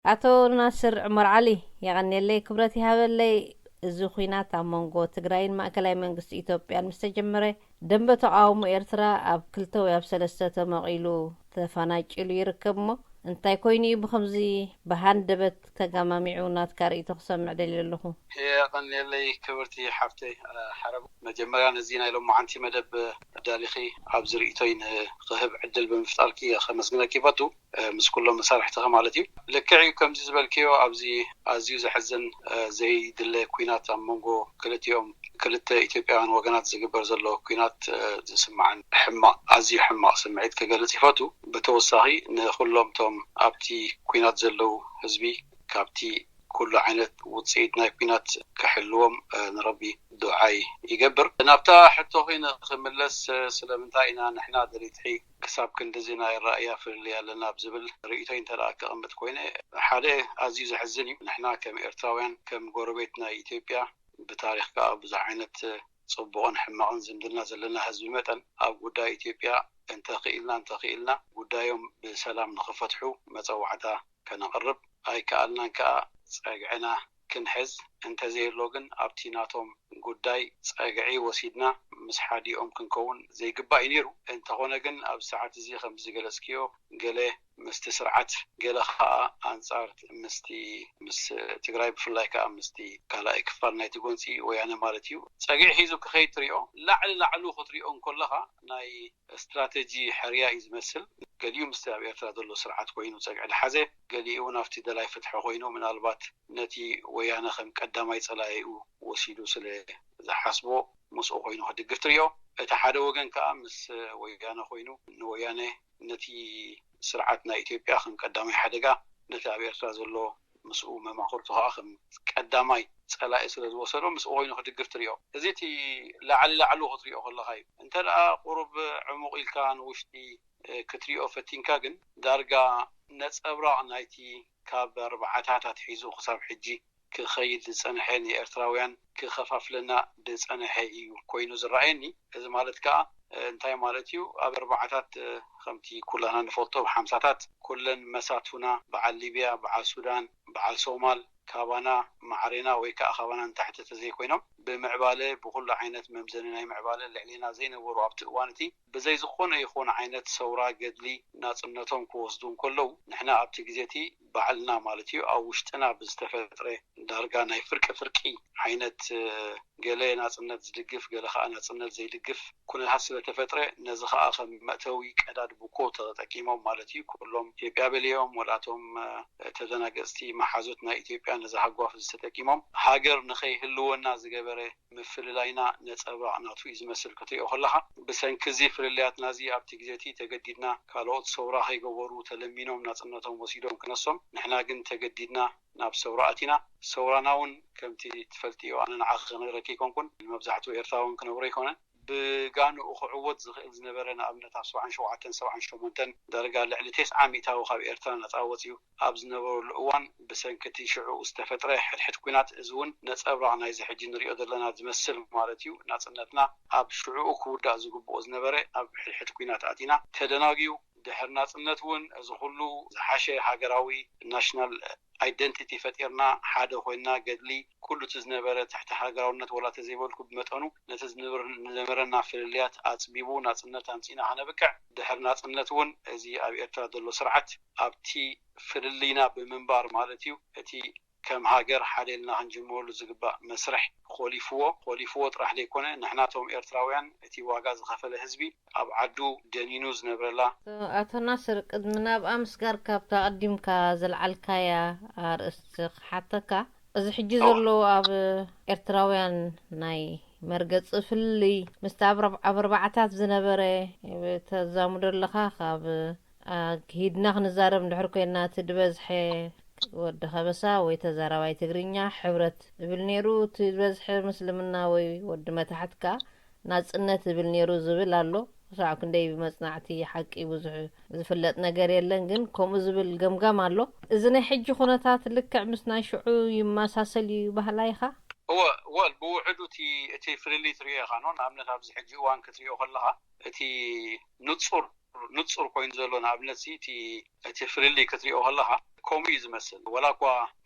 ኣቶ ናስር ዑመር ዓሊ፣ የቐንየለይ፣ ክብረት ይሃበለይ። እዚ ኲናት ኣብ መንጎ ትግራይን ማእከላይ መንግስቲ ኢትዮጵያን ምስ ተጀመረ፣ ደንበ ተቓውሞ ኤርትራ ኣብ ክልተ ወይ ኣብ ሰለስተ ተመቒሉ፣ ተፈናጭሉ ይርከብ። እሞ እንታይ ኮይኑ እዩ ብኸምዚ ብሃንደበት ተጋማሚዑ? ናትካ ርእይቶ ክሰምዕ ደልየ ኣለኹ። የቐንየለይ ክብርቲ ሓፍተይ፣ እ፣ ሓረቡ። መጀመርያ ነዚ ናይ ሎማዓንቲ መደብ ኣዳሊኺ ኣብዚ ርእይቶይ ንኽህብ ዕድል ብምፍጣርኪ ከመስግነኪ ይፈቱ፣ እ፣ ምስ ኩሎም መሳርሕትኺ ማለት እዩ። ልክዕ እዩ፣ ከምዚ ዝበልክዮ ኣብዚ ኣዝዩ ዘሕዝን፣ እ፣ ዘይድለ ኲናት ኣብ መንጎ ክልቲኦም፣ ክልተ ኢትዮጵያውያን ወገናት ዝግበር ዘሎ ኲናት፣ እ፣ ዝስማዓን ሕማቕ፣ ኣዝዩ ሕማቕ ስምዒት ክገልጽ ይፈቱ። ብተወሳኺ ንኹሎም ቶም ኣብቲ ኲናት ዘለዉ ህዝቢ ካብቲ ኩሉ ዓይነት ውጽኢት ናይ ኲናት ክሕልዎም፣ እ፣ ንረቢ ዱዓይ ይገብር። ናብታ ሕቶኺ ንኽምለስ፣ እ፣ ስለምንታይ ኢና ንሕና ደሊትሒ ክሳብ ክንድዚ ናይ ኣረኣእያ ፍልልይ ኣለና ኣብ ዝብል ርእይቶይ እንተ ደኣ ከቐምጥ ኮይነ፣ ሓደ ኣዝዩ ዘሕዝን እዩ። ንሕና ከም ኤርትራውያን፣ ከም ጎረቤት ናይ ኢትዮጵያ፣ ብታሪኽ ከኣ ብዙሕ ዓይነት፣ እ፣ ጽቡቕን ሕማቕን ዝምድና ዘለና ህዝቢ መጠን፣ ኣብ ጉዳይ ኢትዮጵያ እንተኽኢልና፣ እንተኽኢልና ጉዳዮም ብሰላም ንኽፈትሑ መጸዋዕታ ከነቕርብ ኣይከኣልናን፣ ከኣ ጸግዕና ክንሕዝ፣ እንተዘየሎ ግን ኣብቲ ናቶም ጉዳይ ጸግዒ ወሲድና ምስ ሓዲኦም ክንከውን ዘይግባእ እዩ ነይሩ። እንተኾነ ግን ኣብዚ ሰዓት እዚ ከም ዝገለጽክዮ፣ ገለ ምስቲ ስርዓት፣ ገለ ኸኣ ኣንጻር ምስቲ፣ ምስ ትግራይ፣ ብፍላይ ከኣ ምስቲ ካልኣይ ክፋል ናይቲ ጎንጺ ወያነ ማለት እዩ፣ ጸግዒ ሒዙ ክኸይድ ትሪኦ። ላዕሊ ላዕሉ ክትሪኦ እንከለኻ ናይ ስትራተጂ ሕርያ እዩ ዝመስል። ገሊኡ ምስቲ ኣብ ኤርትራ ዘሎ ስርዓት ኮይኑ ጸግዒ ዝሓዘ፣ ገሊኡ እውን ኣብቲ ደላይ ፍትሒ ኮይኑ ምናልባት ነቲ ወያነ ከም ቀዳማይ ጸላኢኡ ወሲዱ ስለ ዝሓስቦ ምስኡ ኮይኑ ክድግፍ ትሪኦ። እቲ ሓደ ወገን ከኣ ምስ ወያነ ኮይኑ ንወያነ ነቲ ስርዓት ናይ ኢትዮጵያ ከም ቀዳማይ ሓደጋ፣ ነቲ ኣብ ኤርትራ ዘሎ ምስኡ መማኽርቱ ከኣ ከም ቀዳማይ ጸላኢ ስለ ዝወሰዶ ምስኡ ኮይኑ ክድግፍ ትሪኦ። እዚ እቲ ላዕሊ ላዕሉ ክትሪኦ ከለኻ እዩ። እንተ ደኣ ቁሩብ ዕሙቕ ኢልካ ንውሽጢ፣ እ፣ ክትሪኦ ፈቲንካ ግን ዳርጋ ነጸብራቕ ናይቲ ካብ ኣርባዓታት ኣትሒዙ ክሳብ ሕጂ ክኸይድ ዝጸንሐ ንኤርትራውያን ክኸፋፍለና ዝጸንሐ እዩ ኮይኑ ዝረኣየኒ። እዚ ማለት ከኣ፣ እ፣ እንታይ ማለት እዩ? ኣብ ኣርባዓታት፣ እ፣ ከምቲ ኩላና ንፈልጦ፣ ብሓምሳታት ኩለን መሳቱና፣ በዓል ሊብያ፣ በዓል ሱዳን፣ በዓል ሶማል፣ ካባና ማዕሬና ወይ ከኣ ካባና ንታሕቲ ተዘይኮይኖም፣ ብምዕባለ፣ ብኹሉ ዓይነት መምዘኒ ናይ ምዕባለ ልዕሌና ዘይነበሩ፣ ኣብቲ እዋን እቲ ብዘይ ዝኾነ ይኹን ዓይነት ሰውራ፣ ገድሊ፣ ናጽነቶም ክወስዱ እንከለዉ፣ ንሕና ኣብቲ ግዜ እቲ ባዕልና ማለት እዩ፣ ኣብ ውሽጥና ብዝተፈጥረ ዳርጋ ናይ ፍርቂ ፍርቂ ዓይነት፣ እ፣ ገለ ናጽነት ዝድግፍ፣ ገለ ከኣ ናጽነት ዘይድግፍ ኩነታት ስለ ተፈጥረ፣ ነዚ ከኣ ከም መእተዊ ቀዳድ ብኮ ተጠቂሞም ማለት እዩ። ኩሎም ኢትዮጵያ በሊኦም፣ ወላቶም፣ እ፣ ተደናገጽቲ መሓዙት ናይ ኢትዮጵያ ነዚ ሃጓፍ እዚ ተጠቂሞም፣ ሃገር ንኸይህልወና ዝገበረ ምፍልላይና ነጸብራቕ ናቱ እዩ ዝመስል ክትሪኦ ከለኻ። ብሰንኪ እዚ ፍልልያትና እዚ ኣብቲ ግዜ እቲ ተገዲድና ካልኦት ሰውራ ከይገበሩ ተለሚኖም ናጽነቶም ወሲዶም ክነሶም፣ ንሕና ግን ተገዲድና ናብ ሰውራ ኣቲና። ሰውራና እውን ከምቲ ትፈልጥዮ፣ ኣነ ንዓኺ ክነግረኪ ኣይኮንኩን፣ ንመብዛሕትኡ ኤርትራዊ እውን ክነግሮ ኣይኮነን። ብጋንኡ ክዕወት ዝኽእል ዝነበረ፣ ንኣብነት ኣብ ሰብዓን ሸውዓተን ሰብዓን ሸሞንተን ዳርጋ ልዕሊ ተስዓ ሚእታዊ ካብ ኤርትራ ነጻ ወጺኡ ኣብ ዝነበረሉ እዋን፣ ብሰንኪ እቲ ሽዑ ዝተፈጥረ ሕድሕድ ኲናት፣ እዚ እውን ነጸብራቕ ናይዚ ሕጂ ንሪኦ ዘለና ዝመስል ማለት እዩ፣ ናጽነትና ኣብ ሽዑኡ ክውዳእ ዝግብኦ ዝነበረ ኣብ ሕድሕድ ኲናት ኣቲና ተደናጉዩ። ድሕሪ ናጽነት እውን እዚ ኩሉ ዝሓሸ ሃገራዊ ናሽናል ኣይደንቲቲ ፈጢርና፣ ሓደ ኮይንና፣ ገድሊ ኩሉ እቲ ዝነበረ ትሕቲ ሃገራውነት ወላ ተዘይበልኩ፣ ብመጠኑ ነቲ ዝንብር-፣ ዝነበረና ፍልልያት ኣጽቢቡ ናጽነት ኣምጺእና ከነብቅዕ፣ ድሕሪ ናጽነት እውን እዚ ኣብ ኤርትራ ዘሎ ስርዓት ኣብቲ ፍልልይና ብምንባር ማለት እዩ፣ እቲ ከም ሃገር ሓደ ኢልና ክንጅምረሉ ዝግባእ መስርሕ ኮሊፍዎ። ኮሊፍዎ ጥራሕ ዘይኮነ፣ ንሕናቶም ኤርትራውያን፣ እቲ ዋጋ ዝኸፈለ ህዝቢ፣ ኣብ ዓዱ ደኒኑ ዝነብረላ። ኣቶ ናስር፣ ቅድሚ ናብኣ ምስጋር፣ ካብታ ኣቐዲምካ ዘልዓልካያ ኣርእስቲ ክሓተካ። እዚ ሕጂ ዘሎ ኣብ ኤርትራውያን ናይ መርገጺ ፍልልይ፣ ምስቲ ኣብ ረብ-፣ ኣብ ኣርባዓታት ዝነበረ ተዛምዶ ኣለኻ። ካብ፣ ኣ፣ ኪድና ክንዛረብ እንድሕር ኮይና፣ እቲ ዝበዝሐ ወዲ ከበሳ ወይ ተዛራባይ ትግርኛ ሕብረት እብል ነይሩ፣ እቲ ዝበዝሐ ምስልምና ወይ ወዲ መታሕት ከኣ ናጽነት እብል ነይሩ ዝብል ኣሎ። ክሳዕ ክንደይ ብመጽናዕቲ ሓቂ ብዙሕ ዝፍለጥ ነገር የለን፣ ግን ከምኡ ዝብል ገምጋም ኣሎ። እዚ ናይ ሕጂ ኩነታት ልክዕ ምስ ናይ ሽዑ ይመሳሰል እዩ በሃላይ ኢኻ? እወ፣ ወል ብውሕዱ እቲ፣ እቲ ፍልልይ ትርእዮ ኢኻ፣ ኖ? ንኣብነት ኣብዚ ሕጂ እዋን ክትርእዮ ከለኻ፣ እቲ ንጹር ንጹር ኮይኑ ዘሎ ንኣብነት እቲ ፍልልይ ክትሪኦ ከለኻ ከምኡ እዩ ዝመስል። ወላ እኳ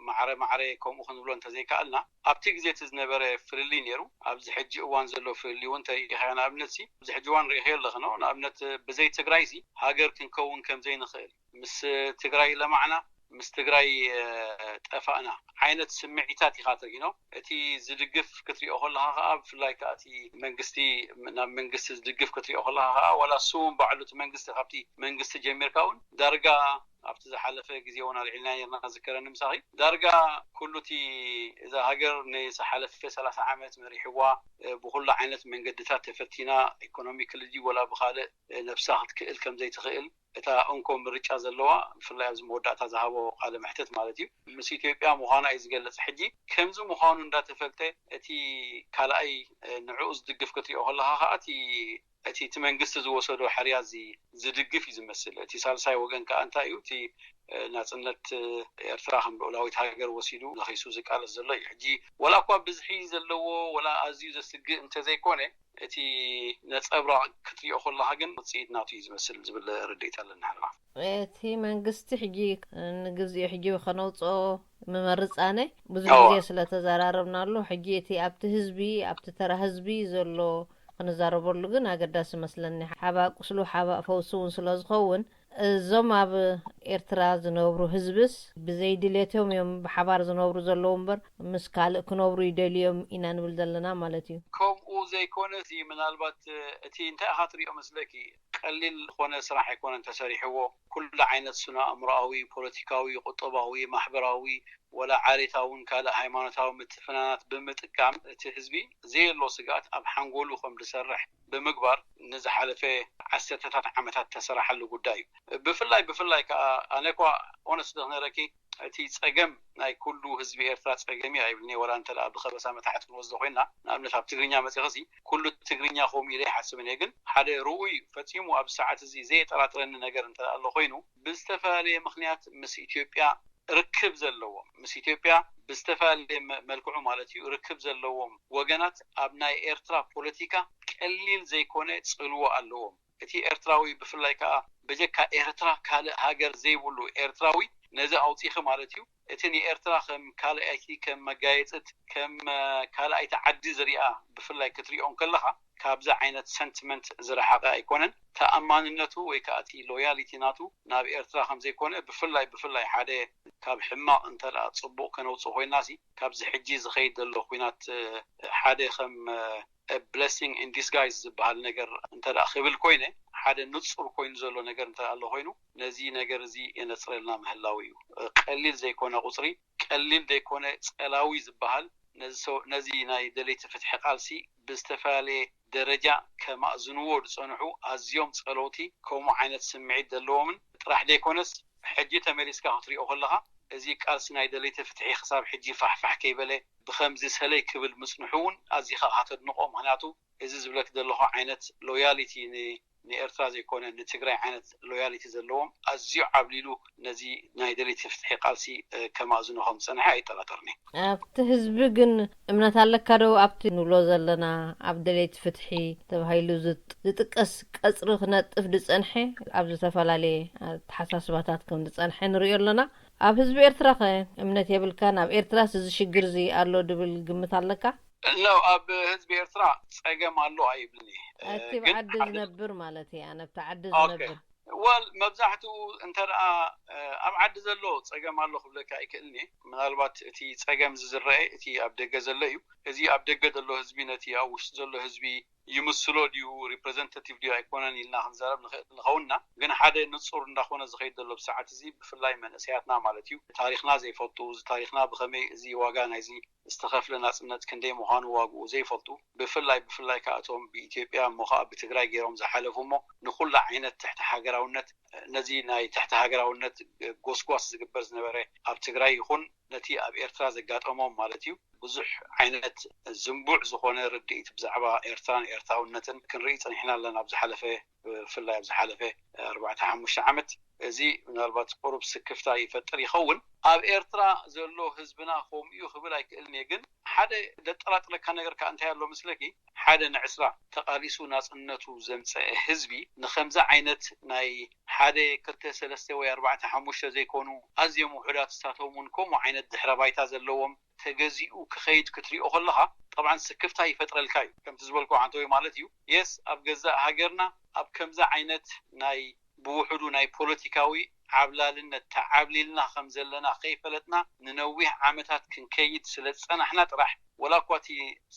ማዕረ ማዕረ ከምኡ ክንብሎ እንተዘይከኣልና ኣብቲ ግዜ እቲ ዝነበረ ፍልልይ ነይሩ። ኣብዚ ሕጂ እዋን ዘሎ ፍልልይ እውን ተሪኢኻዮ። ንኣብነት ኣብዚ ሕጂ እዋን ሪኢኻዮ ኣለኽኖ ንኣብነት ብዘይ ትግራይ ሃገር ክንከውን ከምዘይንኽእል ምስ ትግራይ ለማዕና ምስ ትግራይ ጠፋእና ዓይነት ስምዒታት ኢኻ ትርኢኖ። እቲ ዝድግፍ ክትሪኦ ከለኻ ከዓ ብፍላይ ከዓ እቲ መንግስቲ ናብ መንግስቲ ዝድግፍ ክትሪኦ ከለኻ ከዓ ዋላ ስውን ባዕሉ እቲ መንግስቲ ካብቲ መንግስቲ ጀሚርካ እውን ዳርጋ ኣብቲ ዝሓለፈ ግዜ እውን ኣልዒልና ነርና ዝከረኒ ምሳኺ ዳርጋ ኩሉ እቲ እዛ ሃገር ንዝሓለፈ ሰላሳ ዓመት መሪሕዋ ብኩሉ ዓይነት መንገድታት ተፈቲና ኢኮኖሚክሊ ድዩ ወላ ብካልእ ነብሳ ክትክእል ከምዘይትኽእል እታ እንኮ ምርጫ ዘለዋ ብፍላይ ኣብዚ መወዳእታ ዝሃቦ ቃለ መሕተት ማለት እዩ ምስ ኢትዮጵያ ምዃና እዩ ዝገልጽ። ሕጂ ከምዚ ምዃኑ እንዳተፈልጠ እቲ ካልኣይ ንዕኡ ዝድግፍ ክትሪኦ ከለካ ከዓ እቲ እቲ እቲ መንግስቲ ዝወሰዶ ሕርያ እዚ ዝድግፍ እዩ ዝመስል። እቲ ሳልሳይ ወገን ከዓ እንታይ እዩ እቲ ናፅነት ኤርትራ ከም ልኡላዊት ሃገር ወሲዱ ነኺሱ ዝቃለስ ዘሎ እዩ። ሕጂ ወላ እኳ ብዝሒ ዘለዎ ወላ ኣዝዩ ዘስግእ እንተዘይኮነ እቲ ነፀብራቕ ክትሪኦ ከለኻ ግን ውፅኢት ናቱ እዩ ዝመስል ዝብል ርድኢት ኣለና። ሕርና እቲ መንግስቲ ሕጂ ንግዚኡ ሕጂ ከነውፅኦ ምመርፃነ ብዙሕ ግዜ ስለተዘራረብናሉ ሕጂ እቲ ኣብቲ ህዝቢ ኣብቲ ተራ ህዝቢ ዘሎ ክንዛረበሉ ግን ኣገዳሲ መስለኒ። ሓባ ቁስሉ ሓባ ፈውሲ እውን ስለ ዝኸውን እዞም ኣብ ኤርትራ ዝነብሩ ህዝብስ ብዘይ ድሌቶም እዮም ብሓባር ዝነብሩ ዘለዉ እምበር ምስ ካልእ ክነብሩ ይደልዮም ኢና ንብል ዘለና ማለት እዩ። ከምኡ ዘይኮነ እዚ ምናልባት እቲ እንታይ ኢኻ ትሪኦ መስለኪ ቀሊል ዝኾነ ስራሕ ኣይኮነን ተሰሪሕዎ። ኩሉ ዓይነት ስነ ኣእምሮኣዊ፣ ፖለቲካዊ፣ ቁጠባዊ፣ ማሕበራዊ ወላ ዓሌታውን ካልእ ሃይማኖታዊ ምትፍናናት ብምጥቃም እቲ ህዝቢ ዘየሎ ስግኣት ኣብ ሓንጎሉ ከም ዝሰርሕ ብምግባር ንዝሓለፈ ዓሰርተታት ዓመታት ተሰራሓሉ ጉዳይ እዩ። ብፍላይ ብፍላይ ከዓ ኣነ እኳ ኦነስት ክነረኪ እቲ ፀገም ናይ ኩሉ ህዝቢ ኤርትራ ፀገም እዩ ኣይብልኒ። ወላ እንተ ብከበሳ መታሕት ክንወስዶ ኮይና ንኣብነት ኣብ ትግርኛ መፂኽሲ ኩሉ ትግርኛ ከምኡ ኢለ ይሓስብን እየ። ግን ሓደ ርኡይ ፈፂሙ ኣብ ሰዓት እዚ ዘየጠራጥረኒ ነገር እንተ ኣሎ ኮይኑ ብዝተፈላለየ ምክንያት ምስ ኢትዮጵያ ርክብ ዘለዎም ምስ ኢትዮጵያ ብዝተፈላለየ መልክዑ ማለት እዩ ርክብ ዘለዎም ወገናት ኣብ ናይ ኤርትራ ፖለቲካ ቀሊል ዘይኮነ ፅልዎ ኣለዎም። እቲ ኤርትራዊ ብፍላይ ከዓ በጀካ ኤርትራ ካልእ ሃገር ዘይብሉ ኤርትራዊ ነዚ ኣውፂኺ ማለት እዩ እቲ ንኤርትራ ከም ካልኣይቲ ከም መጋየፅት ከም ካልኣይቲ ዓዲ ዝሪኣ ብፍላይ ክትሪኦ እንከለኻ ካብዚ ዓይነት ሰንቲመንት ዝረሓቐ ኣይኮነን። ተኣማንነቱ ወይ ከዓ እቲ ሎያሊቲ ናቱ ናብ ኤርትራ ከምዘይኮነ ብፍላይ ብፍላይ ሓደ ካብ ሕማቕ እንተ ፅቡቕ ከነውፅእ ኮይናሲ ካብዚ ሕጂ ዝኸይድ ዘሎ ኩናት ሓደ ከም blessing in disguise ዝበሃል ነገር እንተ ክብል ኮይነ ሓደ ንፁር ኮይኑ ዘሎ ነገር እንተ ኣሎ ኮይኑ ነዚ ነገር እዚ የነፅረልና ምህላው እዩ። ቀሊል ዘይኮነ ቁፅሪ ቀሊል ዘይኮነ ፀላዊ ዝበሃል ነዚ ናይ ደለይቲ ፍትሒ ቃልሲ ብዝተፈላለየ ደረጃ ከማእዝንዎ ዝፀንሑ ኣዝዮም ፀለውቲ ከምኡ ዓይነት ስምዒት ዘለዎምን ጥራሕ ዘይኮነስ ሕጂ ተመሊስካ ክትሪኦ ከለካ እዚ ቃልሲ ናይ ደለይቲ ፍትሒ ክሳብ ሕጂ ፋሕፋሕ ከይበለ ብከምዚ ሰለይ ክብል ምፅንሑ እውን ኣዚኻ ከተድንቆ። ምክንያቱ እዚ ዝብለክ ዘለኹ ዓይነት ሎያሊቲ ንኤርትራ ዘይኮነ ንትግራይ ዓይነት ሎያሊቲ ዘለዎም ኣዝዩ ዓብሊሉ ነዚ ናይ ደለይቲ ፍትሒ ቃልሲ ከማእዝኖ ከም ዝፀንሐ ኣይጠራጠርኒ። ኣብቲ ህዝቢ ግን እምነት ኣለካ ዶ ኣብቲ ንብሎ ዘለና ኣብ ደለይቲ ፍትሒ ተባሂሉ ዝጥቀስ ቀፅሪ ክነጥፍ ዝፀንሐ ኣብ ዝተፈላለየ ኣተሓሳስባታት ከም ዝፀንሐ ንሪኦ ኣለና። ኣብ ህዝቢ ኤርትራ ከ እምነት የብልካን? ኣብ ኤርትራስ እዚ ሽግር እዚ ኣሎ ድብል ግምት ኣለካ? ኖ ኣብ ህዝቢ ኤርትራ ፀገም ኣሎ ኣይብልኒ። እቲ ኣብ ዓዲ ዝነብር ማለት እየ ኣነ ኣብቲ ዓዲ ዝነብር ወል መብዛሕትኡ እንተ ደኣ ኣብ ዓዲ ዘሎ ፀገም ኣሎ ክብለካ ኣይክእልኒ። ምናልባት እቲ ፀገም ዝዝረአ እቲ ኣብ ደገ ዘሎ እዩ። እዚ ኣብ ደገ ዘሎ ህዝቢ ነቲ ኣብ ውሽጢ ዘሎ ህዝቢ ይምስሎ ድዩ ሪፕሬዘንታቲቭ ድዩ ኣይኮነን ኢልና ክንዛረብ ንኽእል ንኸውንና። ግን ሓደ ንፁር እንዳኾነ ዝኸይድ ዘሎ ብሰዓት እዚ ብፍላይ መንእሰያትና ማለት እዩ ታሪኽና ዘይፈልጡ እዚ ታሪኽና ብኸመይ እዚ ዋጋ ናይዚ ዝተኸፍለ ናፅነት ክንደይ ምዃኑ ዋግኡ ዘይፈልጡ ብፍላይ ብፍላይ ከኣቶም ብኢትዮጵያ እሞ ከዓ ብትግራይ ገይሮም ዝሓለፉ እሞ ንኩሉ ዓይነት ትሕቲ ሃገራውነት ነዚ ናይ ትሕቲ ሃገራውነት ጎስጓስ ዝግበር ዝነበረ ኣብ ትግራይ ይኹን ነቲ ኣብ ኤርትራ ዘጋጠሞም ማለት እዩ ብዙሕ ዓይነት ዝንቡዕ ዝኾነ ርድኢት ብዛዕባ ኤርትራን ኤርትራውነትን ክንርኢ ፀኒሕና ኣለና ኣብ ዝሓለፈ ብፍላይ ኣብ ዝሓለፈ ኣርባዕተ ሓሙሽተ ዓመት እዚ ምናልባት ቁሩብ ስክፍታ ይፈጥር ይኸውን። ኣብ ኤርትራ ዘሎ ህዝብና ከምኡ እዩ ክብል ኣይክእልን እየ፣ ግን ሓደ ደጠራጥረካ ነገር ከኣ እንታይ ኣሎ መስለኪ? ሓደ ንዕስራ ተቓሊሱ ናጽነቱ ዘምጸአ ህዝቢ ንኸምዚ ዓይነት ናይ ሓደ ክልተ ሰለስተ ወይ ኣርባዕተ ሓሙሽተ ዘይኮኑ ኣዝዮም ውሑዳት እሳቶም እውን ከምኡ ዓይነት ድሕረ ባይታ ዘለዎም ተገዚኡ ክኸይድ ክትሪኦ ከለኻ፣ ጠብዓን ስክፍታ ይፈጥረልካ እዩ። ከምቲ ዝበልኩ ሓንተወይ ማለት እዩ። የስ ኣብ ገዛእ ሃገርና ኣብ ከምዚ ዓይነት ናይ ብውሕዱ ናይ ፖለቲካዊ ዓብላልነት ተዓብሊልና ከም ዘለና ከይፈለጥና ንነዊሕ ዓመታት ክንከይድ ስለ ዝጸናሕና ጥራሕ፣ ወላ እኳ እቲ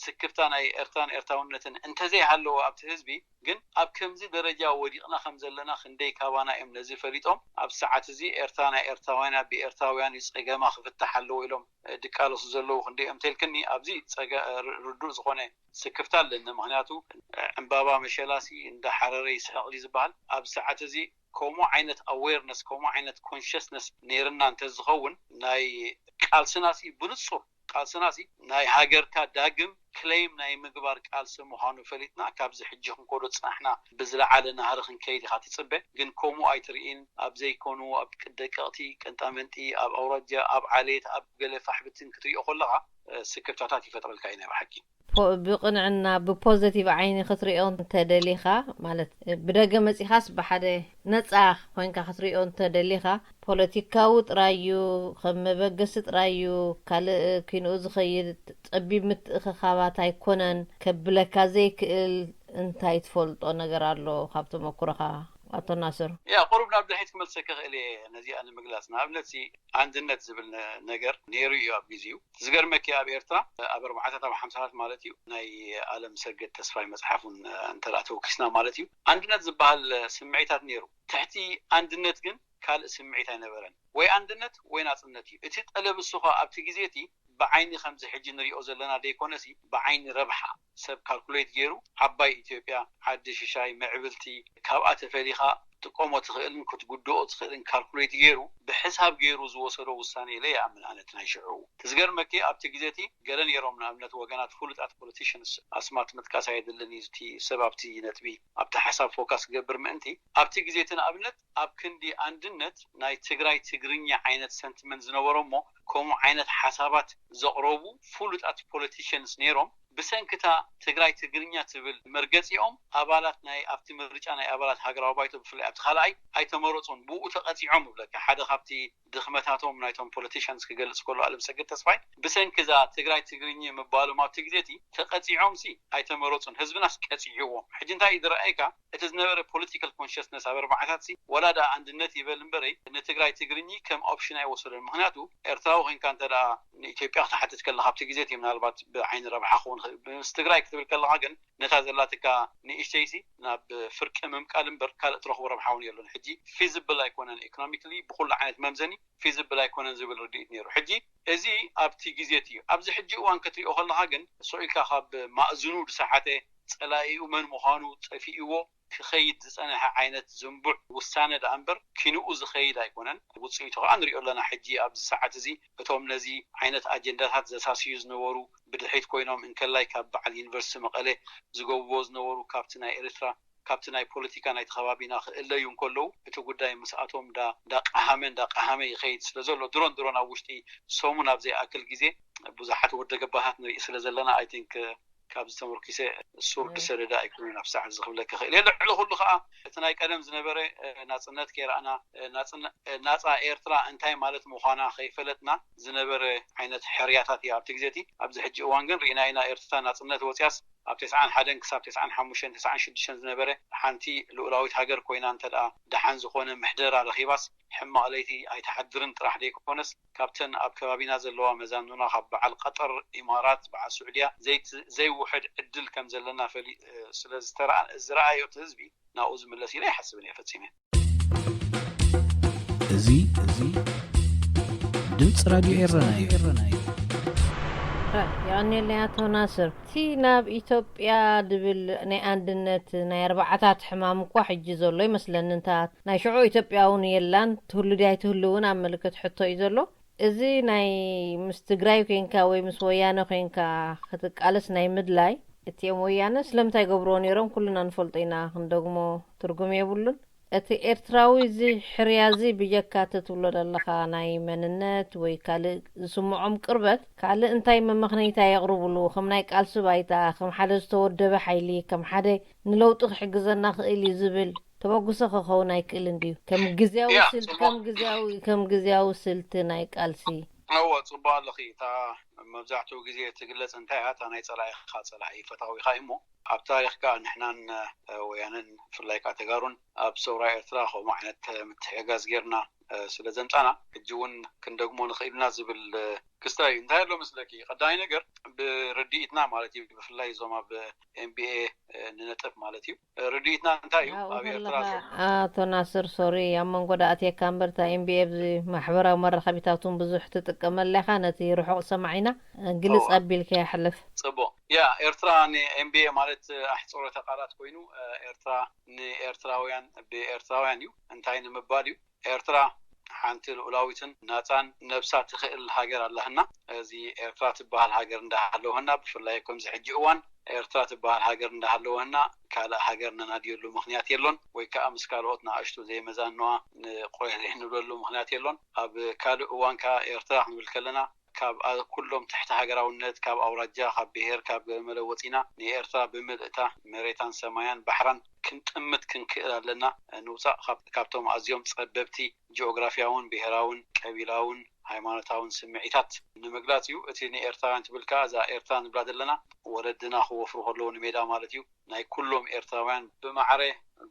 ስክፍታ ናይ ኤርትራን ኤርትራውነትን እንተዘይሃለወ ኣብቲ ህዝቢ፣ ግን ኣብ ከምዚ ደረጃ ወዲቕና ከም ዘለና ክንደይ ካባና እዮም ነዚ ፈሊጦም? ኣብ ሰዓት እዚ ኤርትራ ናይ ኤርትራውያን፣ ብኤርትራውያን እዩ ጸገማ ክፍታሕ ኣለዎ ኢሎም ድቃለሱ ዘለዉ ክንደይ እዮም ተልክኒ? ኣብዚ ጸገ-፣ ር-፣ ርዱእ ዝኾነ ስክፍታ ኣለኒ። ምኽንያቱ ዕምባባ መሸላሲ እንዳሓረረ ይስሕቕ ድዩ ዝበሃል? ኣብ ሰዓት እዚ ከምኡ ዓይነት ኣዌርነስ፣ ከምኡ ዓይነት ኮንሽስነስ ነይርና እንተዝኸውን፣ ናይ ቃልስናሲ ብንጹር፣ ቃልስናሲ ናይ ሃገርካ ዳግም ክሌም ናይ ምግባር ቃልሲ ምዃኑ ፈሊጥና፣ ካብዚ ሕጂ ክንከዶ ዝጸናሕና ብዝለዓለ ናህሪ ክንከይድ ኢኻ ትጽበ። ግን ከምኡ ኣይትርኢን። ኣብ ዘይኮኑ፣ ኣብ ደቀቕቲ ቅንጣመንጢ፣ ኣብ ኣውራጃ፣ ኣብ ዓሌት፣ ኣብ ገለ ፋሕብትን ክትሪኦ ከለኻ፣ እ፣ ስክፍታታት ይፈጥረልካ እዩ ናይ ብሓቂ። ፖ-፣ ብቕንዕና ብፖዘቲቭ ዓይኒ ክትሪኦ እንተደሊኻ፣ ማለት ብደገ መጺኻስ ብሓደ ነጻ ኮይንካ ክትሪኦ እንተደሊኻ፣ ፖለቲካዊ ጥራይ እዩ፣ ከም መበገሲ ጥራይ እዩ፣ ካልእ ኪንኡ ዝኸይድ ጸቢብ ምትእኽኻባት ኣይኮነን ከብለካ ዘይክእል እንታይ ትፈልጦ ነገር ኣሎ ካብ ተመኩሮኻ ኣቶ ናስር? ያ፣ ቁሩብ ናብ ድሕሪት ክመልሰኪ ክእል እየ ነዚኣ ንምግላጽ። ንኣብነት ሲ፣ ኣንድነት ዝብል ነ-፣ ነገር ነይሩ እዩ ኣብ ግዜኡ። ዝገርመኪ ኣብ ኤርትራ ኣብ ኣርባዓታት ኣብ ሓምሳታት ማለት እዩ ናይ ኣለም ሰገድ ተስፋይ መጽሓፉን እንተ ደኣ ተወኪስና ማለት እዩ ኣንድነት ዝበሃል ስምዒታት ነይሩ። ትሕቲ ኣንድነት ግን ካልእ ስምዒት ኣይነበረን። ወይ ኣንድነት ወይ ናጽነት እዩ። እቲ ጠለብ እሱ ኸኣ ኣብቲ ግዜ እቲ ብዓይኒ ከምዚ ሕጂ ንሪኦ ዘለና ደይኮነሲ ብዓይኒ ረብሓ ሰብ ካልኩሌት ገይሩ ዓባይ ኢትዮጵያ ዓዲ ሽሻይ ምዕብልቲ ካብኣ ተፈሊኻ ክትጥቀሞ ትኽእልን ክትጉድኦ ትኽእልን ካልኩሌት ገይሩ ብሕሳብ ገይሩ ዝወሰዶ ውሳኔ ኢለ ይኣምን ኣነ እቲ ናይ ሽዑ። እቲ ዝገርመኪ ኣብቲ ግዜ እቲ ገለ ነይሮም ንኣብነት ወገናት ፍሉጣት ፖለቲሽንስ ኣስማት ምጥቃስ ኣየድልን እዩ እቲ ሰብ ኣብቲ ነጥቢ ኣብቲ ሓሳብ ፎካስ ክገብር ምእንቲ ኣብቲ ግዜ እቲ ንኣብነት ኣብ ክንዲ ኣንድነት ናይ ትግራይ ትግርኛ ዓይነት ሰንቲመንት ዝነበሮ እሞ ከምኡ ዓይነት ሓሳባት ዘቕረቡ ፍሉጣት ፖለቲሽንስ ነይሮም። ብሰንክታ ትግራይ ትግርኛ ትብል መርገጺኦም ኣባላት ናይ ኣብቲ ምርጫ ናይ ኣባላት ሃገራዊ ባይቶ ብፍላይ ኣብቲ ካልኣይ ኣይተመረጹን። ብኡ ተቐጺዖም እብለካ። ሓደ ካብቲ ድኽመታቶም ናይቶም ፖለቲሽንስ ክገልጽ ከሎ ኣለምሰገድ ተስፋይ ብሰንኪ እዛ ትግራይ ትግርኝ ምባሎም ኣብቲ ግዜ እቲ ተቐጺዖም ሲ ኣይተመረጹን። ህዝብናስ ቀጺዕዎም። ሕጂ እንታይ እዩ ዝረኣየካ? እቲ ዝነበረ ፖለቲካል ኮንሽስነስ ኣብ ኣርባዓታት ሲ ወላ ደኣ ኣንድነት ይበል እምበረይ ንትግራይ ትግርኝ ከም ኦፕሽን ኣይወሰዶን። ምኽንያቱ ኤርትራዊ ኮይንካ እንተ ደኣ ንኢትዮጵያ ክትሓትት ከለኻ ኣብቲ ግዜ እቲ ምናልባት ብዓይኒ ረብሓ ክኸውን ይኽእል። ምስ ትግራይ ክትብል ከለኻ ግን ነታ ዘላትካ ንእሽተይሲ ናብ ፍርቂ ምምቃል እምበር ካልእ ትረኽቦ ረብሓ እውን የሎን። ሕጂ ፊዚብል ኣይኮነን ኢኮኖሚክሊ ብኹሉ ዓይነት መምዘኒ ፊዚብል ኣይኮነን ዝብል ርድኢት ነይሩ። ሕጂ እዚ ኣብቲ ግዜ እቲ እዩ። ኣብዚ ሕጂ እዋን ክትሪኦ ከለኻ ግን ስቕ ኢልካ ካብ ማእዝኑ ዝሰሓተ ጸላኢኡ መን ምዃኑ ጠፊእዎ ክኸይድ ዝጸንሐ ዓይነት ዝንቡዕ ውሳነ ደኣ እምበር ኪንኡ ዝኸይድ ኣይኮነን። ውጽኢቱ ከኣ ንሪኦ ኣለና። ሕጂ ኣብዚ ሰዓት እዚ እቶም ነዚ ዓይነት ኣጀንዳታት ዘሳስዩ ዝነበሩ ብድሕሪት ኮይኖም እንከላይ ካብ በዓል ዩኒቨርሲቲ መቐለ ዝገብርዎ ዝነበሩ ካብቲ ናይ ኤርትራ ካብቲ ናይ ፖለቲካ ናይቲ ከባቢና ክእለዩ እንከለዉ እቲ ጉዳይ ምስኣቶም እንዳ እንዳ ቀሃመ እንዳ ቀሃመ ይኸይድ ስለ ዘሎ ድሮን ድሮን ኣብ ውሽጢ ሰሙን ኣብ ዘይኣክል ግዜ ብዙሓት ወደገባታት ንርኢ ስለ ዘለና ኣይ ቲንክ ካብዚ ተመርኪሰ ሱር እ። ዝሰደደ ኣይኮነን ኣብ ሰዓት እዚ ክብለካ ክእል እየ። ልዕሊ ኩሉ ከዓ እቲ ናይ ቀደም ዝነበረ እ፣ ናፅነት ከይረኣና እ፣ ናፅነ- እ፣ ናፃ ኤርትራ እንታይ ማለት ምዃና ከይፈለጥና ዝነበረ ዓይነት ሕርያታት እዩ ኣብቲ ግዜ እቲ። ኣብዚ ሕጂ እዋን ግን ርኢና ኢና ኤርትራ ናፅነት ወፅያስ ኣብ ተስዓን ሓደን ክሳብ ተስዓን ሓሙሽተን ተስዓን ሽዱሽተን ዝነበረ ሓንቲ ልኡላዊት ሃገር ኮይና እንተ ደኣ ደሓን ዝኾነ ምሕደራ ረኺባስ ሕማቕ ለይቲ ኣይትሓድርን ጥራሕ ደይኮነስ ካብተን ኣብ ከባቢና ዘለዋ መዛኑና ካብ በዓል ቀጠር፣ ኢማራት፣ በዓል ስዑድያ ዘይት- ዘይውሕድ ዕድል ከም ዘለና ፈሊ- ስለ ዝተረኣ- ዝረኣዮ እቲ ህዝቢ ናብኡ ዝምለስ ኢለ ኣይሓስብን እየ ፈጺመ። እዚ እዚ ድምፂ ራድዮ ኤረና እዩ። የቐንየለይ ኣቶ ናስር። እቲ ናብ ኢትዮጵያ ድብል ናይ ኣንድነት ናይ ኣርባዓታት ሕማም እኳ ሕጂ ዘሎ ይመስለኒ። እንታ ናይ ሽዑ ኢትዮጵያ እውን የላን፣ ትህሉ ድያ ኣይትህሉ እውን ኣብ ምልክት ሕቶ እዩ ዘሎ። እዚ ናይ ምስ ትግራይ ኮንካ ወይ ምስ ወያነ ኮንካ ክትቃለስ ናይ ምድላይ፣ እቲኦም ወያነ ስለምንታይ ገብርዎ ነይሮም ኩልና ንፈልጦ ኢና፣ ክንደግሞ ትርጉም የብሉን። እቲ ኤርትራዊ እዚ ሕርያ እዚ ብጀካ እቲ ትብሎ ዘለኻ ናይ መንነት ወይ ካልእ ዝስምዖም ቅርበት፣ ካልእ እንታይ መመኽነይታ የቕርብሉ? ከም ናይ ቃልሲ ባይታ፣ ከም ሓደ ዝተወደበ ሓይሊ፣ ከም ሓደ ንለውጢ ክሕግዘና ክእል እዩ ዝብል ተበግሶ ክኸውን ኣይክእልን ድዩ? ከም ግዝያዊ ያ፣ ስልቲ፣ ጽቡቕ። ከም ግዝያዊ፣ ከም ግዝያዊ ስልቲ ናይ ቃልሲ። እወ፣ ጽቡቕ ኣለኺ። እታ መብዛሕትኡ ግዜ ትግለጽ እንታይ እያ? እታ ናይ ጸላኢኻ ጸላኢ ፈታዊኻ እዩ እሞ፣ ኣብ ታሪኽ ከኣ ንሕናን፣ እ፣ ወያነን፣ ብፍላይ ከኣ ተጋሩን ኣብ ሰውራ ኤርትራ ከምኡ ዓይነት ምትሕግጋዝ ጌርና፣ እ፣ ስለ ዘምጻና፣ ሕጂ እውን ክንደግሞ ንኽእል ኢና ዝብል፣ እ፣ ክስታይ እዩ። እንታይ ኣሎ መስለኪ? ቀዳማይ ነገር ብርድኢትና ማለት እዩ፣ ብፍላይ እዞም ኣብ ኤምቢኤ፣ እ፣ ንነጥፍ ማለት እዩ። እ፣ ርድኢትና እንታይ እዩ? ኣብኡ ኣብ ኤርትራ ከለኻ ዘሎ ኣቶ ናስር፣ ሶሪ ኣብ መንጎ ዳኣትየካ እምበር፣ እታ ኤምቢኤ ኣብዚ ማሕበራዊ መራኸቢታት እውን ብዙሕ ትጥቀመላ ኢኻ። ነቲ ርሑቕ ሰማዒና ግልጽ እወ። ኣቢልካ ይሕልፍ። ጽቡቕ። ያ፣ ኤርትራ ንኤምቢኤ ማለት ኣሕጽሮተ ቃላት ኮይኑ፣ እ፣ ኤርትራ ንኤርትራውያን ብኤርትራውያን እዩ። እንታይ ንምባል እዩ? ኤርትራ ሓንቲ ልኡላዊትን ናጻን ነብሳ ትኽእል ሃገር ኣለህና። እዚ ኤርትራ ትበሃል ሃገር እንዳሃለውህና፣ ብፍላይ ከምዚ ሕጂ እዋን ኤርትራ ትበሃል ሃገር እንዳሃለወህና፣ ካልእ ሃገር ነናድየሉ ምኽንያት የሎን፣ ወይ ከኣ ምስ ካልኦት ንኣሽቱ ዘይመዛንዋ ንቆየ ዘይንብለሉ ምኽንያት የሎን። ኣብ ካልእ እዋን ከኣ ኤርትራ ክንብል ከለና፣ ካብ ኣ-፣ ኩሎም ትሕቲ ሃገራውነት፣ ካብ ኣውራጃ፣ ካብ ብሄር፣ ካብ ገለ መለ ወጺና፣ ንኤርትራ ብምልእታ መሬታን ሰማያን ባሕራን ክንጥምት ክንክእል ኣለና። ንውጻእ ካብ-፣ ካብቶም ኣዝዮም ጸበብቲ ጂኦግራፊያውን ብሄራውን ቀቢላውን ሃይማኖታውን ስምዒታት ንምግላጽ እዩ። እቲ ንኤርትራውያን ትብል ከኣ፣ እዛ ኤርትራ ንብላ ዘለና፣ ወለድና ክወፍሩ ከለዉ ንሜዳ ማለት እዩ፣ ናይ ኩሎም ኤርትራውያን ብማዕረ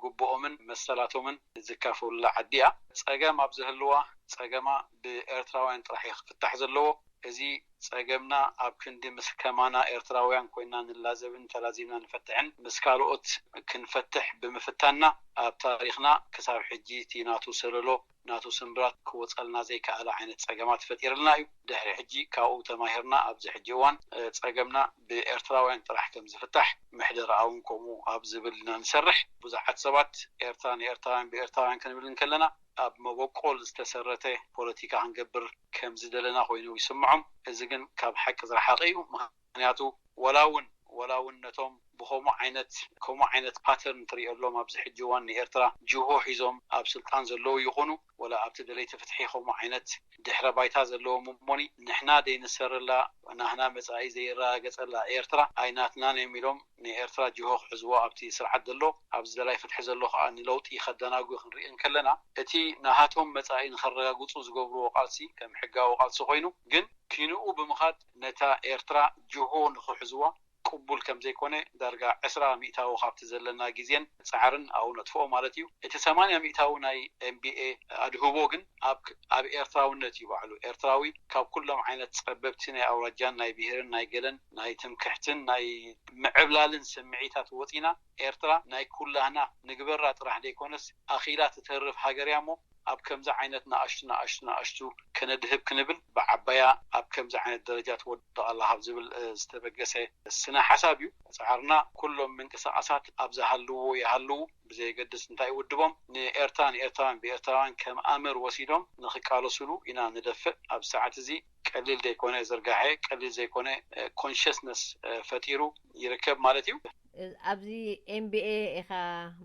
ግቡኦምን መሰላቶምን ዝካፈሉላ ዓዲ እያ። ጸገም ኣብ ዝህልዋ፣ ጸገማ ብኤርትራውያን ጥራሕ እዩ ክፍታሕ ዘለዎ። እዚ ጸገምና ኣብ ክንዲ ምስ ከማና ኤርትራውያን ኮይና ንላዘብን ተላዚብና ንፈትሕን፣ ምስ ካልኦት ክንፈትሕ ብምፍታንና፣ ኣብ ታሪኽና ክሳብ ሕጂ እቲ ናቱ ሰለሎ፣ ናቱ ስምብራት ክወጸልና ዘይከኣለ ዓይነት ጸገማት ፈጢርልና እዩ። ድሕሪ ሕጂ ካብኡ ተማሂርና፣ ኣብዚ ሕጂ እዋን፣ እ፣ ጸገምና ብኤርትራውያን ጥራሕ ከም ዝፍታሕ፣ ምሕደራኣ እውን ከምኡ ኣብ ዝብል ኢና ንሰርሕ። ብዙሓት ሰባት ኤርትራ ንኤርትራውያን ብኤርትራውያን ክንብል እንከለና፣ ኣብ መበቆል ዝተሰረተ ፖለቲካ ክንገብር ከም ዝደለና ኮይኑ ይስምዖም። እዚ ግን ካብ ሓቂ ዝረሓቐ እዩ። ምኽንያቱ፣ ወላ እውን፣ ወላ እውን ነቶም ብኸምኡ ዓይነት፣ ከምኡ ዓይነት ፓተርን ትሪኦሎም ኣብዚ ሕጂ እዋን ንኤርትራ ጅሆ ሒዞም ኣብ ስልጣን ዘለዉ ይኹኑ፣ ወላ ኣብቲ ደለይቲ ፍትሒ ከምኡ ዓይነት ድሕረ ባይታ ዘለዎም እሞኒ፣ ንሕና ደይንሰረላ፣ ናህና መጻኢ ዘይረጋገጸላ ኤርትራ ኣይናትናን እዮም ኢሎም ንኤርትራ ጅሆ ክሕዝዎ ኣብቲ ስርዓት ዘሎ፣ ኣብዚ ደላይ ፍትሒ ዘሎ ከኣ ንለውጢ ከደናጉ ክንርኢ እንከለና፣ እቲ ናሃቶም መጻኢ ንኸረጋግጹ ዝገብርዎ ቃልሲ ከም ሕጋዊ ቃልሲ ኮይኑ፣ ግን ኪንኡ ብምኻድ ነታ ኤርትራ ጅሆ ንኽሕዝዋ ቅቡል ከም ዘይኮነ፣ ዳርጋ ዕስራ ሚእታዊ ካብቲ ዘለና ግዜን ጻዕርን ኣብኡ ነጥፍኦ ማለት እዩ። እቲ ሰማንያ ሚእታዊ ናይ ኤምቢኤ ኣድህቦ ግን ኣብ፣ ኣብ ኤርትራውነት እዩ ባዕሉ። ኤርትራዊ ካብ ኩሎም ዓይነት ጸበብቲ ናይ ኣውራጃን ናይ ብሄርን ናይ ገለን ናይ ትምክሕትን ናይ ምዕብላልን ስምዒታት ወጺና፣ ኤርትራ ናይ ኩላህና ንግበራ ጥራሕ ዘይኮነስ፣ ኣኺላ ትተርፍ ሃገር እያ እሞ፣ ኣብ ከምዚ ዓይነት ንኣሽቱ ንኣሽቱ ንኣሽቱ ከነድህብ ክንብል፣ ብዓባያ ኣብ ከምዚ ዓይነት ደረጃ ትወድቕ ኣላ ካብ ዝብል፣ እ፣ ዝተበገሰ ስነ ሓሳብ እዩ። ጻዕርና፣ ኩሎም ምንቅስቓሳት ኣብ ዝሃልዎ ይሃልዉ፣ ብዘየገድስ እንታይ ውድቦም፣ ንኤርትራ፣ ንኤርትራውያን ብኤርትራውያን ከም ኣምር ወሲዶም ንኽቃለሱሉ ኢና ንደፍእ። ኣብ ሰዓት እዚ ቀሊል ዘይኮነ ዝርጋሐ፣ ቀሊል ዘይኮነ፣ እ፣ ኮንሽስነስ፣ እ፣ ፈጢሩ ይርከብ ማለት እዩ። ኣብዚ ኤምቢኤ ኢኻ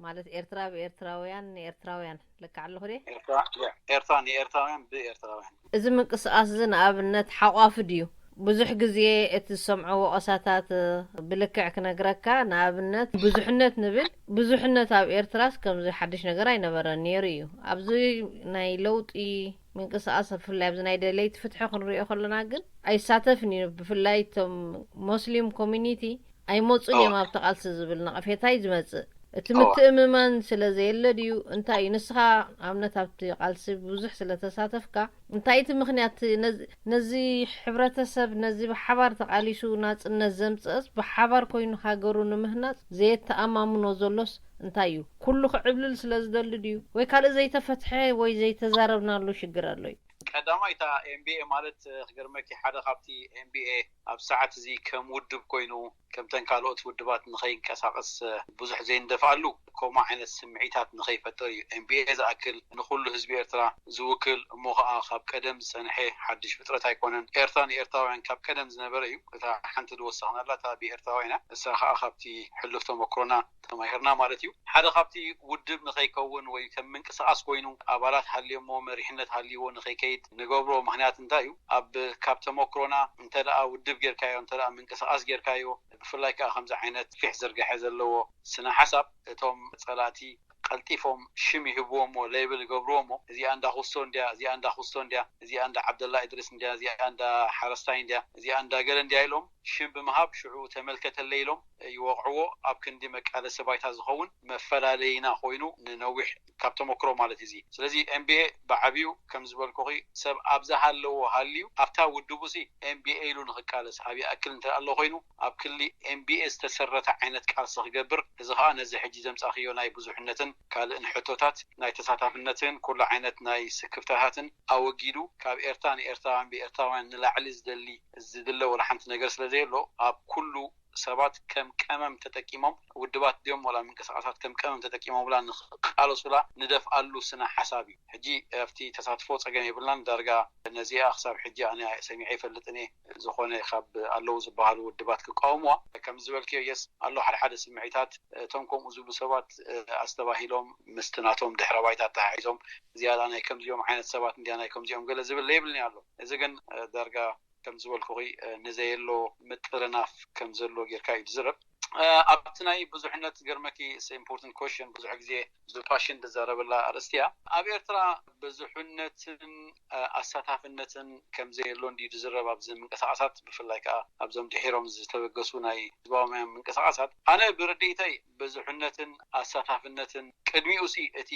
ማለት፣ ኤርትራ ብኤርትራውያን ንኤርትራውያን ልክዕ ኣለኹ ድየ? ኤርትራ፣ ያ፣ ኤርትራ ንኤርትራውያን ብኤርትራውያን። እዚ ምንቅስቓስ እዚ ንኣብነት ሓቋፊ ድዩ? ብዙሕ ግዜ እቲ ዝሰምዖ ወቐሳታት፣ እ፣ ብልክዕ ክነግረካ፣ ንኣብነት ብዙሕነት ንብል፣ ብዙሕነት ኣብ ኤርትራስ ከምዚ ሓድሽ ነገር ኣይነበረን፣ ነይሩ እዩ። ኣብዚ ናይ ለውጢ ምንቅስቓስ፣ ብፍላይ ኣብዚ ናይ ደለይቲ ፍትሒ ክንሪኦ ከለና ግን ኣይሳተፍን እዩ። ብፍላይ እቶም ሞስሊም ኮሚኒቲ ኣይመጹን እዮም ኣብቲ ቃልሲ ዝብል ነቐፌታ እዩ ዝመጽእ። እቲ ምትእምማን ስለ ዘየለ ድዩ እንታይ እዩ? ንስኻ ኣብነት ኣብቲ ቃልሲ ብዙሕ ስለ ተሳተፍካ፣ እንታይ እቲ ምኽንያት? ነዚ፣ ነዚ ሕብረተሰብ፣ ነዚ ብሓባር ተቓሊሱ ናጽነት ዘምጽእስ፣ ብሓባር ኮይኑ ሃገሩ ንምህናጽ ዘየተኣማምኖ ዘሎስ እንታይ እዩ? ኩሉ ክዕብልል ስለ ዝደሊ ድዩ? ወይ ካልእ ዘይተፈትሐ ወይ ዘይተዛረብናሉ ሽግር ኣሎ እዩ? ቀዳማይ እታ ኤንቢኤ ማለት ክገርመኪ ሓደ ካብቲ ኤንቢኤ ኣብ ሰዓት እዚ ከም ውድብ ኮይኑ ከምተን ካልኦት ውድባት ንኸይንቀሳቀስ ብዙሕ ዘይንደፍኣሉ ከምኡ ዓይነት ስምዒታት ንኸይፈጥር እዩ። ኤንቢኤ ዝኣክል ንኩሉ ህዝቢ ኤርትራ ዝውክል እሞ ከዓ ካብ ቀደም ዝፀንሐ ሓድሽ ፍጥረት ኣይኮነን። ኤርትራ ንኤርትራውያን ካብ ቀደም ዝነበረ እዩ። እታ ሓንቲ ዝወሰኽናላ እታ ብኤርትራውያን እያ። እሳ ከዓ ካብቲ ሕሉፍ ተመክሮና ተማሂርና ማለት እዩ። ሓደ ካብቲ ውድብ ንኸይከውን ወይ ከም ምንቅስቃስ ኮይኑ ኣባላት ሃልዮሞ መሪሕነት ሃልይዎ ንኸይከይድ ንገብሮ ምክንያት እንታይ እዩ? ኣብ ካብ ተመክሮና እንተ ደኣ ውድብ ጌርካዮ እንተ ደኣ ምንቅስቃስ ጌርካዮ ብፍላይ ከዓ ከምዚ ዓይነት ፊሕ ዝርግሐ ዘለዎ ስነ ሓሳብ እቶም ጸላእቲ ቀልጢፎም ሽም ይህብዎ እሞ ሌብል ይገብርዎ እሞ እዚኣ እንዳ ኩስቶ እንድያ እዚኣ እንዳ ኩስቶ እንድያ እዚኣ እንዳ ዓብደላ ኢድሪስ እንድያ እዚኣ እንዳ ሓረስታይ እንድያ እዚኣ እንዳ ገለ እንድያ ኢሎም ሽም ብምሃብ ሽዑ ተመልከተለይ ኢሎም ይወቕዕዎ። ኣብ ክንዲ መቃለሲ ባይታ ዝኸውን መፈላለይና ኮይኑ ንነዊሕ ካብ ተመክሮ ማለት እዚ ስለዚ ኤንቢኤ ብዓብዩ ከም ዝበልኩኺ ሰብ ኣብዛ ሃለዎ ሃልዩ ኣብታ ውድቡ ሲ ኤንቢኤ ኢሉ ንክቃለስ ኣብ ይኣክል እንተ ኣሎ ኮይኑ ኣብ ክሊ ኤንቢኤ ዝተሰረተ ዓይነት ቃልሲ ክገብር እዚ ከዓ ነዚ ሕጂ ዘምፃኽዮ ናይ ብዙሕነትን ካልእን ሕቶታት ናይ ተሳታፍነትን ኩሉ ዓይነት ናይ ስክፍታታትን ኣወጊዱ ካብ ኤርትራ ንኤርትራውያን ብኤርትራውያን ንላዕሊ ዝደሊ ዝድለ ወላ ሓንቲ ነገር ስለ ዘየሎ ኣብ ኩሉ ሰባት ከም ቀመም ተጠቂሞም ውድባት ድዮም ወላ ምንቅስቃሳት ከም ቀመም ተጠቂሞምላ ንቃለሱላ ንደፍኣሉ ስነ ሓሳብ እዩ። ሕጂ ኣብቲ ተሳትፎ ፀገም የብልናን ዳርጋ ነዚኣ ክሳብ ሕጂ ኣነ ሰሚዐ ይፈልጥን እየ። ዝኾነ ካብ ኣለዉ ዝበሃሉ ውድባት ክቃወምዋ ከም ዝበልክዮ የስ ኣሎ ሓደ ሓደ ስምዒታት እቶም ከምኡ ዝብሉ ሰባት ኣስተባሂሎም ምስቲ ናቶም ድሕረ ባይታ ኣተሓሒዞም እዚኣ ናይ ከምዚኦም ዓይነት ሰባት እንዲያ ናይ ከምዚኦም ገለ ዝብል የብልኒ ኣሎ። እዚ ግን ዳርጋ ከም ዝበልኩኺ ንዘየሎ ምጥርናፍ ከም ዘሎ ጌርካ እዩ ዝዝረብ። ኣብቲ ናይ ብዙሕነት ገርመኪ ኢምፖርታንት ኮሽን ብዙሕ ግዜ ብዙ ፓሽን ዝዛረበላ ኣርእስቲ እያ። ኣብ ኤርትራ ብዙሕነትን ኣሳታፍነትን ከም ዘየሎ እንዲ ዝዝረብ ኣብዚ ምንቅስቃሳት ብፍላይ ከዓ ኣብዞም ድሒሮም ዝተበገሱ ናይ ህዝባውያን ምንቅስቃሳት ኣነ ብርድኢተይ ብዙሕነትን ኣሳታፍነትን ቅድሚኡ ሲ እቲ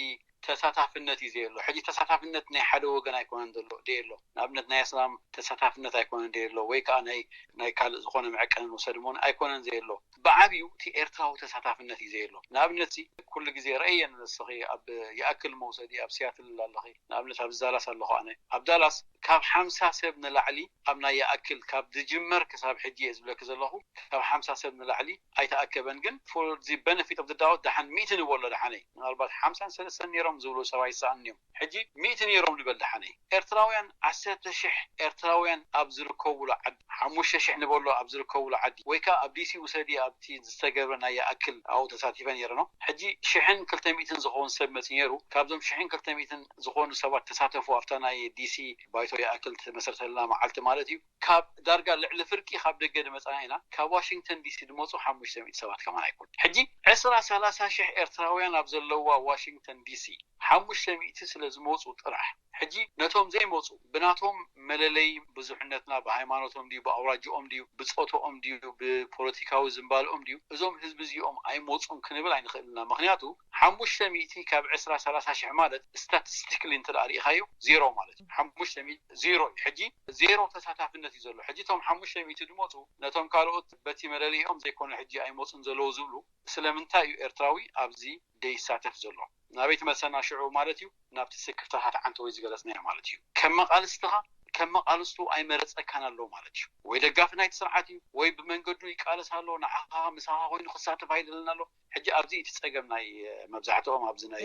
ተሳታፍነት እዩ ዘየሎ። ሕጂ ተሳታፍነት ናይ ሓደ ወገን ኣይኮነን ዘሎ ደየሎ። ንኣብነት ናይ ኣስላም ተሳታፍነት ኣይኮነን ደየሎ ወይ ከዓ ናይ ናይ ካልእ ዝኾነ መዕቀኒ ንውሰድ እሞ ኣይኮነን ዘየሎ። ብዓብዩ እቲ ኤርትራዊ ተሳታፍነት እዩ ዘየሎ። ንኣብነት ሲ ኩሉ ግዜ ረእየን ንስኺ ኣብ ይኣክል መውሰዲ ኣብ ሲያትል ኣለኺ። ንኣብነት ኣብ ዳላስ ኣለኹ ኣነ። ኣብ ዳላስ ካብ ሓምሳ ሰብ ንላዕሊ ኣብ ናይ ይኣክል ካብ ዝጅመር ክሳብ ሕጂ እየ ዝብለኪ ዘለኹ ካብ ሓምሳ ሰብ ንላዕሊ ኣይተኣከበን። ግን for the benefit of the doubt ደሓን ሚእቲ ንበሎ ደሓነይ ምናልባት ሓምሳን ሰለስተን ነይሮም ዝብሉ ሰብ ኣይሰኣን እዮም። ሕጂ ሚእቲ ነይሮም ንበል ደሓነይ ኤርትራውያን ዓሰርተ ሽሕ ኤርትራውያን ኣብ ዝርከብሉ ዓዲ ሓሙሽተ ሽሕ ንበሎ ኣብ ዝርከብሉ ዓዲ ወይ ከዓ ኣብ ዲሲ ውሰዲ ኣብቲ ዝተገብረ ናይ ይኣክል ኣብኡ ተሳቲፈ ነይረ ነው። ሕጂ ሽሕን ክልተ ሚእትን ዝኸውን ሰብ መፂ ነይሩ። ካብዞም ሽሕን ክልተ ሚእትን ዝኾኑ ሰባት ተሳተፉ ኣብታ ናይ ዲሲ ባይቶ ይኣክል ተመሰርተልና መዓልቲ ማለት እዩ። ካብ ዳርጋ ልዕሊ ፍርቂ ካብ ደገ ድመፃና ኢና። ካብ ዋሽንግተን ዲሲ ድመፁ ሓሙሽተ ሚእቲ ሰባት ከማን ኣይኮኑ። ሕጂ ዕስራ ሰላሳ ሽሕ ኤርትራውያን ኣብ ዘለዋ ዋሽንግተን ዲሲ ሓሙሽተ ሚእቲ ስለ ዝመፁ ጥራሕ ሕጂ ነቶም ዘይመፁ ብናቶም መለለይ ብዙሕነትና ብሃይማኖቶም ድዩ ብኣውራጅኦም ድዩ ብፆቶኦም ድዩ ብፖለቲካዊ ዝንባልኦም ድዩ እዞም ህዝቢ እዚኦም ኣይመፁን ክንብል ኣይንኽእልና። ምክንያቱ ሓሙሽተ ሚእቲ ካብ ዕስራ ሰላሳ ሽሕ ማለት ስታቲስቲክሊ እንተ ርኢኻዮ ዜሮ ማለት እዩ። ሓሙሽተ ሚእቲ ዜሮ እዩ። ሕጂ ዜሮ ተሳታፍነት እዩ ዘሎ። ሕጂ እቶም ሓሙሽተ ሚእቲ ድመፁ ነቶም ካልኦት በቲ መለለይኦም ዘይኮነ ሕጂ ኣይመፁን ዘለዉ ዝብሉ ስለምንታይ እዩ ኤርትራዊ ኣብዚ ደይሳተፍ ዘሎ? ናበይ ትመልሰና ሽዑ ማለት እዩ? ናብቲ ስክፍታታት ዓንተ ወይ ዝገለጽናዮ ማለት እዩ። ከም መቃልስትኻ ከም መቃልስቱ ኣይመረጸካን ኣሎ ማለት እዩ። ወይ ደጋፊ ናይቲ ስርዓት እዩ ወይ ብመንገዱ ይቃለስ ኣሎ ንዓኻ ምሳኻ ኮይኑ ክሳተፍ ኣይደልን ኣሎ። ሕጂ ኣብዚ እቲ ጸገም ናይ መብዛሕትኦም ኣብዚ ናይ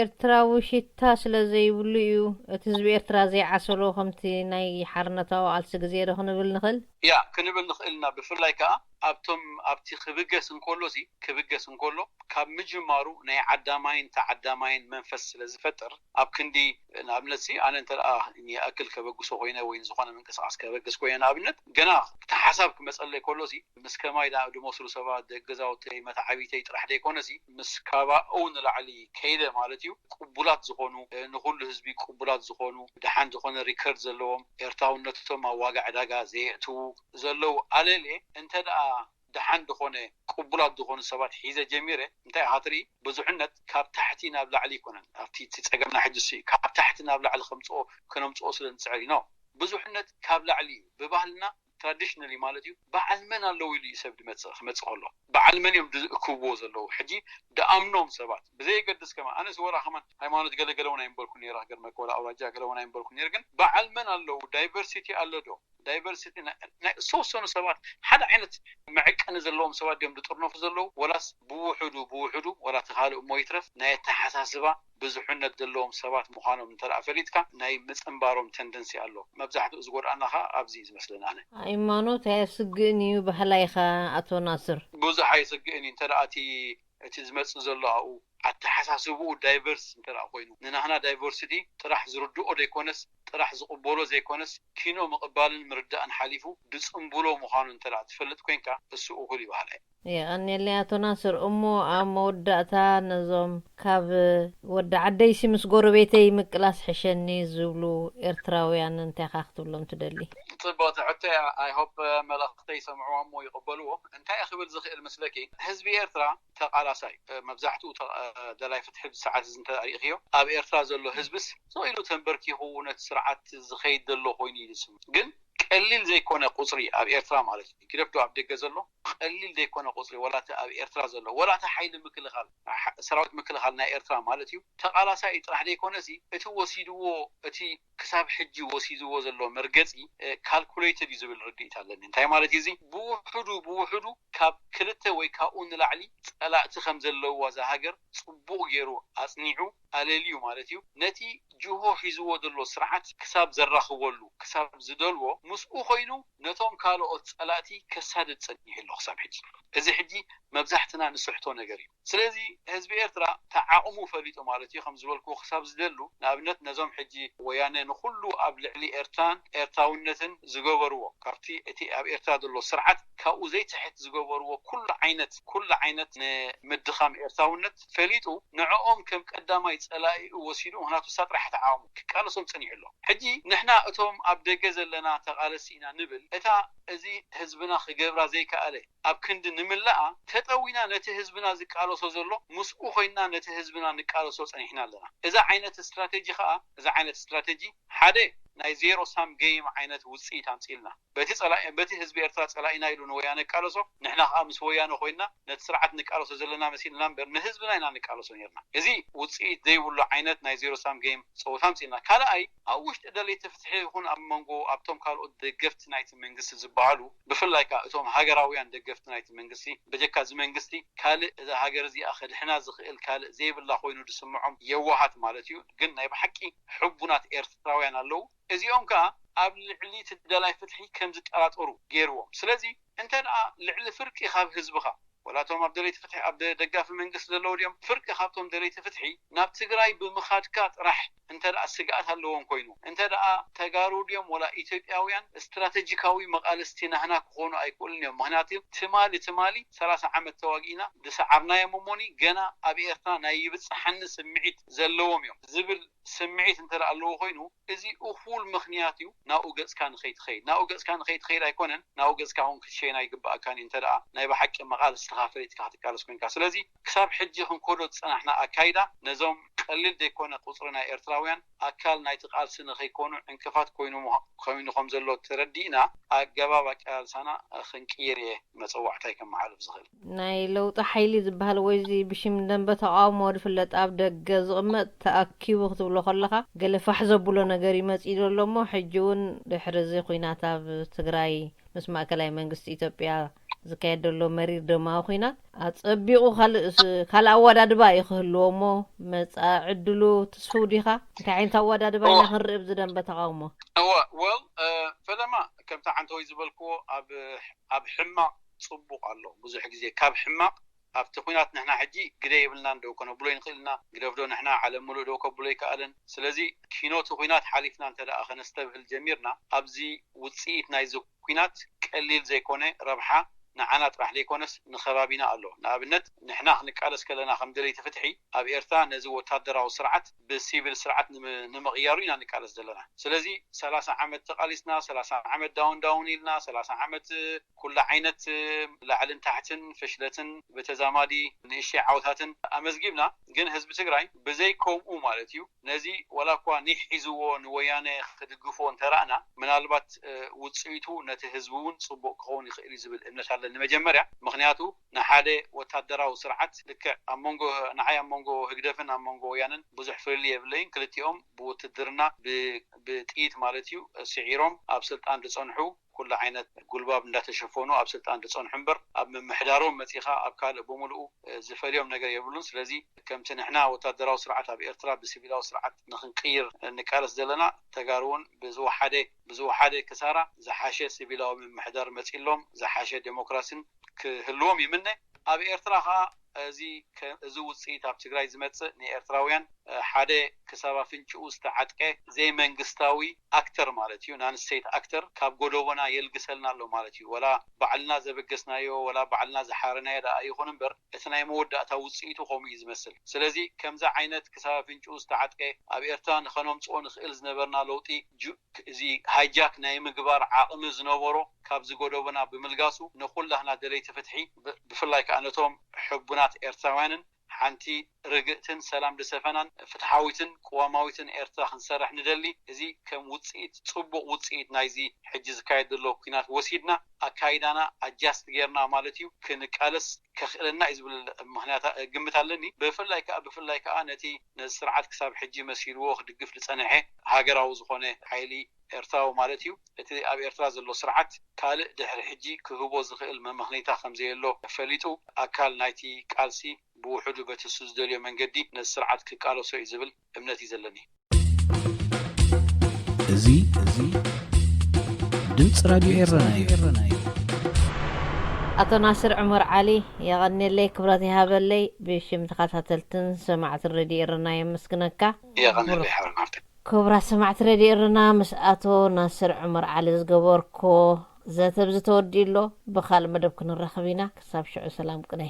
ኤርትራዊ ሽታ ስለ ዘይብሉ እዩ። እቲ ህዝቢ ኤርትራ ዘይዓሰሎ ከምቲ ናይ ሓርነታዊ ቃልሲ ግዜ ዶ ክንብል ንኽእል? ያ ክንብል ንኽእል ኢና። ብፍላይ ከዓ ኣብቶም ኣብቲ ክብገስ እንከሎ ሲ ክብገስ እንከሎ ካብ ምጅማሩ ናይ ዓዳማይን ተዓዳማይን መንፈስ ስለ ዝፈጥር ኣብ ክንዲ ንኣብነት ሲ ኣነ እንተ ይኣክል ከበግሶ ኮይነ ወይ ዝኾነ ምንቅስቃስ ከበግስ ኮይነ ንኣብነት ገና እቲ ሓሳብ ክመፀለይ ከሎ ሲ ምስ ከማይ ድመስሉ ሰባት ደቂ ገዛውተይ መተዓቢተይ ጥራሕ ዘይኮነ ሲ ምስ ካባኡ ንላዕሊ ከይደ ማለት እዩ። ቅቡላት ዝኾኑ ንኩሉ ህዝቢ ቅቡላት ዝኾኑ ደሓን ዝኾነ ሪከርድ ዘለዎም ኤርትራውነቶም ኣብ ዋጋ ዕዳጋ ዘየእትዉ ዘለዉ ኣለልየ እንተ ደኣ ደሓን ዝኾነ ቅቡላት ዝኾኑ ሰባት ሒዘ ጀሚረ እንታይ ኢኻ ትርኢ? ብዙሕነት ካብ ታሕቲ ናብ ላዕሊ ኣይኮነን። ኣብቲ እቲ ጸገምና ሕጂ እሱ እዩ። ካብ ታሕቲ ናብ ላዕሊ ከምጽኦ ከነምጽኦ ስለ ንጽዕር ኢና። ብዙሕነት ካብ ላዕሊ እዩ። ብባህልና ትራዲሽናሊ ማለት እዩ። በዓል መን ኣለዉ ኢሉ እዩ ሰብ ድመፅእ ክመፅእ ከሎ፣ በዓል መን እዮም ድእክብዎ ዘለዉ? ሕጂ ድኣምኖም ሰባት ብዘየገድስ ከማ ኣነስ ወላ ከማን ሃይማኖት ገለገለ እውን ኣይምበልኩ ነይረ፣ ክገርመካ፣ ወላ ኣውራጃ ገለ እውን ኣይምበልኩ ነይረ። ግን በዓል መን ኣለዉ? ዳይቨርሲቲ ኣሎ ዶ? ዳይቨርሲቲ ናይ ዝተወሰኑ ሰባት፣ ሓደ ዓይነት መዐቀኒ ዘለዎም ሰባት ድዮም ዝጥርነፉ ዘለዉ፣ ወላስ ብውሕዱ ብውሕዱ፣ ወላ እቲ ካልእ እሞ ይትረፍ፣ ናይ ኣተሓሳስባ ብዙሕነት ዘለዎም ሰባት ምዃኖም እንተ ደኣ ፈሊጥካ፣ ናይ ምጽንባሮም ተንደንሲ ኣሎ። መብዛሕትኡ ዝጎድኣና ኸኣ ኣብዚ እዩ ዝመስለኒ ኣነ። ሃይማኖት ኣየስግእን እዩ በሃላይ ኢኻ ኣቶ ናስር። ብዙሕ ኣየስግእን እዩ፣ እንተ ደኣ እቲ እቲ ዝመጽእ ዘሎ ኣብኡ ኣተሓሳስብኡ ዳይቨርስ እንተ ደኣ ኮይኑ፣ ንናህና ዳይቨርሲቲ ጥራሕ ዝርድኦ ዘይኮነስ፣ ጥራሕ ዝቕበሎ ዘይኮነስ፣ ኪኖ ምቕባልን ምርዳእን ሓሊፉ ድጽንብሎ ምዃኑ እንተ ደኣ ትፈልጥ ኮይንካ፣ እሱ እኹል ይበሃል እየ። የቐንየለይ ኣቶ ናስር። እሞ ኣብ መወዳእታ ነዞም ካብ ወዲ ዓደይሲ ምስ ጎረቤተይ ምቅላስ ሕሸኒ ዝብሉ ኤርትራውያን እንታይ ኢኻ ክትብሎም ትደሊ? ጽብቕቲ ሕቶ እያ። ኣይ ሆፕ መልእኽተይ ይሰምዕዎ እሞ ይቕበልዎ። እንታይ እየ ክብል ዝኽእል መስለኪ? ህዝቢ ኤርትራ ተቓላሳይ፣ እ፣ መብዛሕትኡ ተ-፣ እ፣ ደላይ ፍትሒ ብዚ ሰዓት እዚ እንተ ሪእኽዮ፣ ኣብ ኤርትራ ዘሎ ህዝብስ ስቕ ኢሉ ተንበርኪኹ ነቲ ስርዓት ዝኸይድ ዘሎ ኮይኑ እዩ ዝስምዖ። ግን ቀሊል ዘይኮነ ቁጽሪ ኣብ ኤርትራ ማለት እዩ፣ ግደፍ ዶ ኣብ ደገ ዘሎ፣ ቀሊል ዘይኮነ ቁጽሪ፣ ወላ እቲ ኣብ ኤርትራ ዘሎ፣ ወላ እቲ ሓይሊ ምክልኻል፣ ሓ-፣ ሰራዊት ምክልኻል ናይ ኤርትራ ማለት እዩ፣ ተቓላሳይ ጥራሕ ዘይኮነሲ፣ እቲ ወሲድዎ፣ እቲ ክሳብ ሕጂ ወሲድዎ ዘሎ መርገጺ፣ እ፣ ካልኩሌትድ እዩ ዝብል ርድኢት ኣለኒ። እንታይ ማለት እዩ እዚ? ብውሕዱ፣ ብውሕዱ ካብ ክልተ ወይ ካብኡ ንላዕሊ ጸላእቲ ከም ዘለውዋ እዛ ሃገር ጽቡቕ ገይሩ ኣጽኒዑ ኣለልዩ ማለት እዩ። ነቲ ጅሆ ሒዝዎ ዘሎ ስርዓት ክሳብ ዘራኽበሉ፣ ክሳብ ዝደልዎ፣ ምስኡ ኮይኑ ነቶም ካልኦት ጸላእቲ ከሳድድ ጸኒሑ ኣሎ ክሳብ ሕጂ። እዚ ሕጂ መብዛሕትና ንስሕቶ ነገር እዩ። ስለዚ ህዝቢ ኤርትራ ተዓቕሙ ፈሊጡ ማለት እዩ፣ ከም ዝበልክዎ ክሳብ ዝደሉ፣ ንኣብነት ነዞም ሕጂ ወያነ ንኹሉ ኣብ ልዕሊ ኤርትራን ኤርትራውነትን ዝገበርዎ፣ ካብቲ እቲ ኣብ ኤርትራ ዘሎ ስርዓት ካብኡ ዘይትሕት ዝገበርዎ ኩሉ ዓይነት፣ ኩሉ ዓይነት ንምድኻም ኤርትራውነት ፈሊጡ ንዕኦም ከም ቀዳማይ ጸላኢኡ ወሲዱ፣ ምኽንያቱ እሳ ጥራሕ ተዓቕሙ ክቃለሶም ጸኒሑ ኣሎ። ሕጂ ንሕና እቶም ኣብ ደገ ዘለና ተቓለስቲ ኢና ንብል፣ እታ እዚ ህዝብና ክገብራ ዘይከኣለ ኣብ ክንዲ ንምላኣ፣ ተጠዊና ነቲ ህዝብና ዝቃለሶ ዘሎ ምስኡ ኮይንና ነቲ ህዝብና ንቃለሶ ጸኒሕና ኣለና። እዛ ዓይነት ስትራተጂ ከኣ፣ እዛ ዓይነት ስትራተጂ ሓደ ናይ ዜሮ ሳም ጌም ዓይነት ውጽኢት ኣምጺእልና። በቲ ጸላኢ፣ በቲ ህዝቢ ኤርትራ ጸላኢና ኢሉ ንወያነ ቃለሶ፣ ንሕና ከኣ ምስ ወያነ ኮይንና ነቲ ስርዓት ንቃለሶ ዘለና መሲልና እምበር ንህዝብና ኢና ንቃለሶ ነርና። እዚ ውጽኢት ዘይብሉ ዓይነት ናይ ዜሮ ሳም ጌም ጸወታ ኣምጺእልና። ካልኣይ፣ ኣብ ውሽጢ ደለይቲ ፍትሒ ይኹን ኣብ መንጎ ኣብቶም ካልኦት ደገፍቲ ናይቲ መንግስቲ ዝበሃሉ፣ ብፍላይ ከኣ እቶም ሃገራውያን ደገፍቲ ናይቲ መንግስቲ፣ በጀካ እዚ መንግስቲ ካልእ እዛ ሃገር እዚኣ ከድሕና ዝኽእል ካልእ ዘይብላ ኮይኑ ዝስምዖም የዋሃት ማለት እዩ። ግን ናይ ብሓቂ ሕቡናት ኤርትራውያን ኣለዉ። እዚኦም ከኣ ኣብ ልዕሊ እቲ ደላይ ፍትሒ ከም ዝጠራጠሩ ገይርዎም። ስለዚ እንተ ደኣ ልዕሊ ፍርቂ ካብ ህዝብኻ፣ ወላ እቶም ኣብ ደለይቲ ፍትሒ፣ ኣብ ደ-፣ ደጋፊ መንግስቲ ዘለዉ ድዮም፣ ፍርቂ ካብቶም ደለይቲ ፍትሒ ናብ ትግራይ ብምኻድካ ጥራሕ እንተ ደኣ ስግኣት ኣለዎም ኮይኑ፣ እንተ ደኣ ተጋሩ ድዮም ወላ ኢትዮጵያውያን ስትራተጂካዊ መቓልስቲ ናህና ክኾኑ ኣይክእሉን እዮም። ምኽንያቱ ትማሊ፣ ትማሊ ሰላሳ ዓመት ተዋጊእና ዝሰዓርናዮም እሞኒ ገና ኣብ ኤርትራ ናይ ይብጽሓኒ ስምዒት ዘለዎም እዮም ዝብል ስምዒት እንተ ደኣ ኣለዎ ኮይኑ፣ እዚ እኹል ምኽንያት እዩ ናብኡ ገጽካ ንኸይትኸይድ። ናብኡ ገጽካ ንኸይትኸይድ ኣይኮነን፣ ናብኡ ገጽካ እውን ክትሸይን ኣይግብኣካን እዩ፣ እንተ ደኣ ናይ ብሓቂ መቓልስትኻ ፈሊጥካ ክትቃለስ ኮይንካ። ስለዚ ክሳብ ሕጂ ክንከዶ ዝጸናሕና ኣካይዳ፣ ነዞም ቀሊል ዘይኮነ ቁጽሪ ናይ ኤርትራውያን ኣካል ናይቲ ቃልሲ ንኸይኮኑ ዕንቅፋት ኮይኑ ምዃ-፣ ኮይኑ ከም ዘሎ ተረዲእና፣ ኣገባብ ኣቃላልሳና ክንቅይር እየ መጸዋዕታይ ከመሓልፍ ዝኽእል። ናይ ለውጢ ሓይሊ ዝበሃል ወይ እዚ ብሽም ደንበ ተቓውሞ ዝፍለጥ ኣብ ደገ ዝቕመጥ ተኣኪቡ ክትብሎ ከለኻ ገለ ፋሕ ዘብሎ ነገር ይመጽእ ዘሎ እሞ፣ ሕጂ እውን ድሕሪ እዚ ኲናት ኣብ ትግራይ ምስ ማእከላይ መንግስቲ ኢትዮጵያ ዝካየድ ዘሎ መሪር ደማዊ ኲናት ኣጸቢቑ ካልእ ስ-፣ ካልእ ኣወዳድባ እዩ ክህልዎ እሞ፣ መጻኢ ዕድሉ ትስሕው ዲኻ? እንታይ ዓይነት ኣወዳድባ ኢና እዋ። ክንርኢ ኣብዚ ደንበ ተቓውሞ? እዋ፣ ወል፣ እ፣ ፈለማ ከምቲ ዓንተወይ ዝበልክዎ ኣብ፣ ኣብ ሕማቕ ጽቡቕ ኣሎ። ብዙሕ ግዜ ካብ ሕማቕ ኣብቲ ኲናት ንሕና ሕጂ ግደ የብልናን ዶ ከነብሎ ይንኽእል ኢና? ግደፍ ዶ ንሕና ዓለም ምሉእ ዶ ከብሎ ይከኣልን? ስለዚ ኪኖ እቲ ኲናት ሓሊፍና እንተ ደኣ ከነስተብህል ጀሚርና፣ ኣብዚ ውጽኢት ናይዚ ኲናት ቀሊል ዘይኮነ ረብሓ ንዓና ጥራሕ ዘይኮነስ ንኸባቢና ኣሎ። ንኣብነት ንሕና ክንቃለስ ከለና ከም ደለይቲ ፍትሒ ኣብ ኤርትራ ነዚ ወታደራዊ ስርዓት ብሲቪል ስርዓት ንምቕያሩ ኢና ንቃለስ ዘለና። ስለዚ ሰላሳ ዓመት ተቓሊስና፣ ሰላሳ ዓመት ዳውን ዳውን ኢልና፣ ሰላሳ ዓመት ኩሉ ዓይነት ላዕልን ታሕትን ፍሽለትን ብተዛማዲ ንእሽተይ ዓወታትን ኣመዝጊብና። ግን ህዝቢ ትግራይ ብዘይ ከምኡ ማለት እዩ ነዚ ዋላ እኳ ኒሕ ሒዝዎ ንወያነ ክድግፎ እንተረኣና ምናልባት ውፅኢቱ ነቲ ህዝቢ እውን ፅቡቅ ክኸውን ይኽእል እዩ ዝብል እምነት ኣለኒ። መጀመርያ ምክንያቱ ንሓደ ወታደራዊ ስርዓት ልክዕ ኣብ መንጎ ንዓይ ኣብ መንጎ ህግደፍን ኣብ መንጎ ወያነን ብዙሕ ፍልልይ የብለይን። ክልቲኦም ብውትድርና ብጥይት ማለት እዩ ስዒሮም ኣብ ስልጣን ዝፀንሑ ኩሉ ዓይነት ጉልባብ እንዳተሸፈኑ ኣብ ስልጣን ዝፀንሑ እምበር ኣብ ምምሕዳሮም መፂኻ ኣብ ካልእ ብምልኡ ዝፈልዮም ነገር የብሉን። ስለዚ ከምቲ ንሕና ወታደራዊ ስርዓት ኣብ ኤርትራ ብሲቪላዊ ስርዓት ንክንቅይር ንቃለስ ዘለና ተጋሩ እውን ብዝወሓደ ብዝወሓደ ክሳራ ዝሓሸ ሲቪላዊ ምምሕዳር መፂሎም ዝሓሸ ዴሞክራሲን ክህልዎም ይምነ። ኣብ ኤርትራ ከዓ እዚ እዚ ውፅኢት ኣብ ትግራይ ዝመፅእ ንኤርትራውያን ሓደ ክሳብ ኣፍንጭኡ ዝተዓጥቀ ዘይመንግስታዊ ኣክተር ማለት እዩ። ናንስተይት ኣክተር ካብ ጎደቦና የልግሰልና ኣሎ ማለት እዩ። ወላ ባዕልና ዘበገስናዮ ወላ ባዕልና ዝሓረናዮ ደኣ ይኹን እምበር እቲ ናይ መወዳእታ ውፅኢቱ ከምኡ እዩ ዝመስል። ስለዚ ከምዚ ዓይነት ክሳብ ኣፍንጭኡ ዝተዓጥቀ ኣብ ኤርትራ ንኸነምፅኦ ንኽእል ዝነበርና ለውጢ እዚ ሃይጃክ ናይ ምግባር ዓቕሚ ዝነበሮ ካብዚ ጎደቦና ብምልጋሱ ንኩላህና ደለይቲ ፍትሒ ብፍላይ ከዓ ነቶም ሕቡናት ኤርትራውያንን ሓንቲ ርግእትን ሰላም ዝሰፈናን ፍትሓዊትን ቅዋማዊትን ኤርትራ ክንሰርሕ ንደሊ። እዚ ከም ውፅኢት ፅቡቅ ውፅኢት ናይዚ ሕጂ ዝካየድ ዘሎ ኩናት ወሲድና ኣካይዳና ኣጃስት ጌርና ማለት እዩ ክንቃለስ ከኽእለና እዩ ዝብል ምክንያት ግምት ኣለኒ። ብፍላይ ከዓ ብፍላይ ከዓ ነቲ ነዚ ስርዓት ክሳብ ሕጂ መሲልዎ ክድግፍ ዝፀንሐ ሃገራዊ ዝኾነ ሓይሊ ኤርትራዊ ማለት እዩ እቲ ኣብ ኤርትራ ዘሎ ስርዓት ካልእ ድሕሪ ሕጂ ክህቦ ዝኽእል መመኽነይታ ከምዘየሎ ፈሊጡ ኣካል ናይቲ ቃልሲ ብውሕዱ በቲ እሱ ዝደልዮ መንገዲ ነዚ ስርዓት ክቃለሶ እዩ ዝብል እምነት እዩ ዘለኒ። እዚ እዚ ድምፂ ራድዮ ኤረና እዩ። ኣቶ ናስር ዑመር ዓሊ የቐንየለይ፣ ክብረት ይሃበለይ። ብሽም ተኸታተልትን ሰማዕትን ሬድዮ ኤረና የመስግነካ። የቐንየለይ ሓበን ሃብተ። ክቡራት ሰማዕቲ ሬድዮ ኤረና፣ ምስ ኣቶ ናስር ዑመር ዓሊ ዝገበርኩዎ ዘተ ኣብዚ ተወዲኡ ኣሎ። ብኻልእ መደብ ክንራኸብ ኢና። ክሳብ ሽዑ ሰላም ቅነ።